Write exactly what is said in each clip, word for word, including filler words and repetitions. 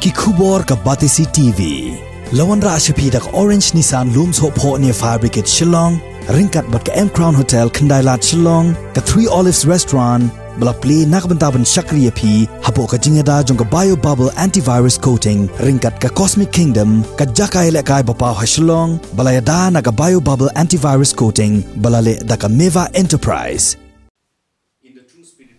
Ki khubor ka Batesi T V. La wanrah sha phi da ka Orange Nissan Lum Sohphoh near Fire Brigade Shillong, ryngkat bad ka M Crown Hotel Khyndailad Shillong, ka Three Olives Restaurant, ba la plie na ka bynta ban shakri ïa phi hapoh ka jingïada jong ka Bio Bubble Antivirus Coating, ryngkat ka Cosmic Kingdom, ka jaka ïalehkai ba paw ha Shillong, ba la ïada na ka Bio Bubble Antivirus Coating, ba la leh da ka Meva Enterprise.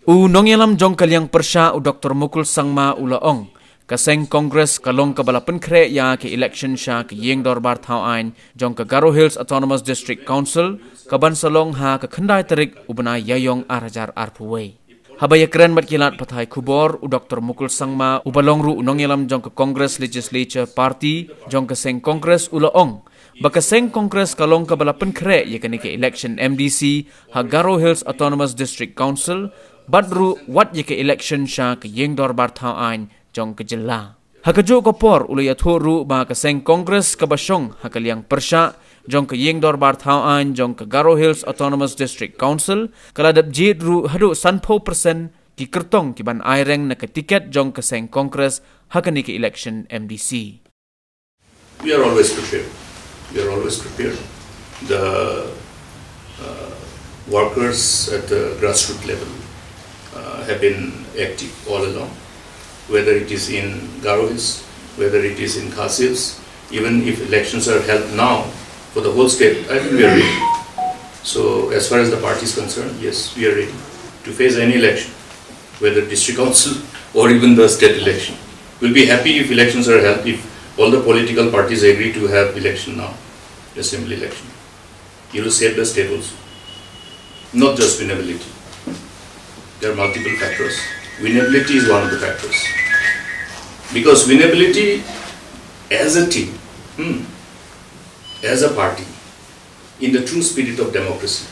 U nongïalam jong ka liang pyrshah u Doktor Mukul Sangma u la ong, ka seng Congress ka long kaba la pynkhreh ïa ka election sha ka ïing dorbar thaw aiñ jong ka Garo Hills Autonomous District Council, kaban sa long ha ka khyndai tarik u bnai Ïaïong ar hajar arphew wei. Haba ïakren bad ki lad pathai khubor, u Doktor Mukul Sangma uba long ruh u nongïalam jong ka Congress Legislature Party jong ka seng Congress u la ong, ba ka seng Congress ka long kaba la pynkhreh ïa kane ka election M D C ha Garo Hills Autonomous District Council, bad ruh wat ïa ka election sha ka ïing dorbar thaw aiñ jong ka jylla. Ha kajuh ka por u la ïathuh ruh ba ka seng Congress kaba shong ha ka liang pyrshah jong ka ïing dorbar thaw aiñ jong ka Garo Hills Autonomous District Council ka la dep jied ruh haduh sanphew percent ki kyrtong kiban ai reng na ka tiket jong ka seng Congress ha kane ka election M D C. We are always prepared. We are always prepared. The uh, workers at the grassroots level uh, have been active all along, whether it is in Garo Hills, whether it is in Khasi Hills, even if elections are held now for the whole state, I think we are ready. So, as far as the party is concerned, yes, we are ready to face any election, whether district council or even the state election. We'll be happy if elections are held, if all the political parties agree to have election now, assembly election. It will save the state also. Not just winnability. There are multiple factors. Winnability is one of the factors. Because winnability as a team, hmm, as a party, in the true spirit of democracy,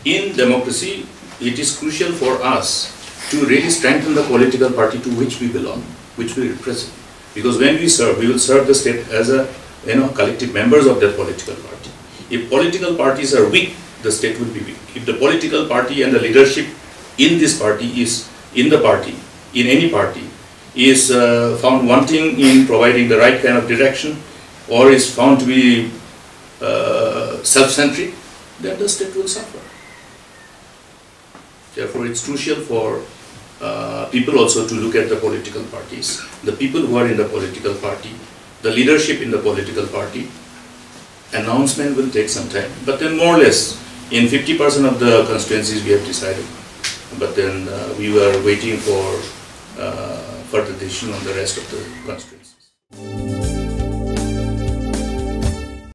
in democracy, it is crucial for us to really strengthen the political party to which we belong, which we represent. Because when we serve, we will serve the state as a, you know, collective members of that political party. If political parties are weak, the state will be weak. If the political party and the leadership in this party is in the party, in any party, is uh, found wanting in providing the right kind of direction or is found to be uh, self-centric, then the state will suffer. Therefore, it's crucial for uh, people also to look at the political parties, the people who are in the political party, the leadership in the political party. Announcement will take some time, but then more or less in fifty percent of the constituencies we have decided. But then uh, we were waiting for uh, further decision on the rest of the constituencies.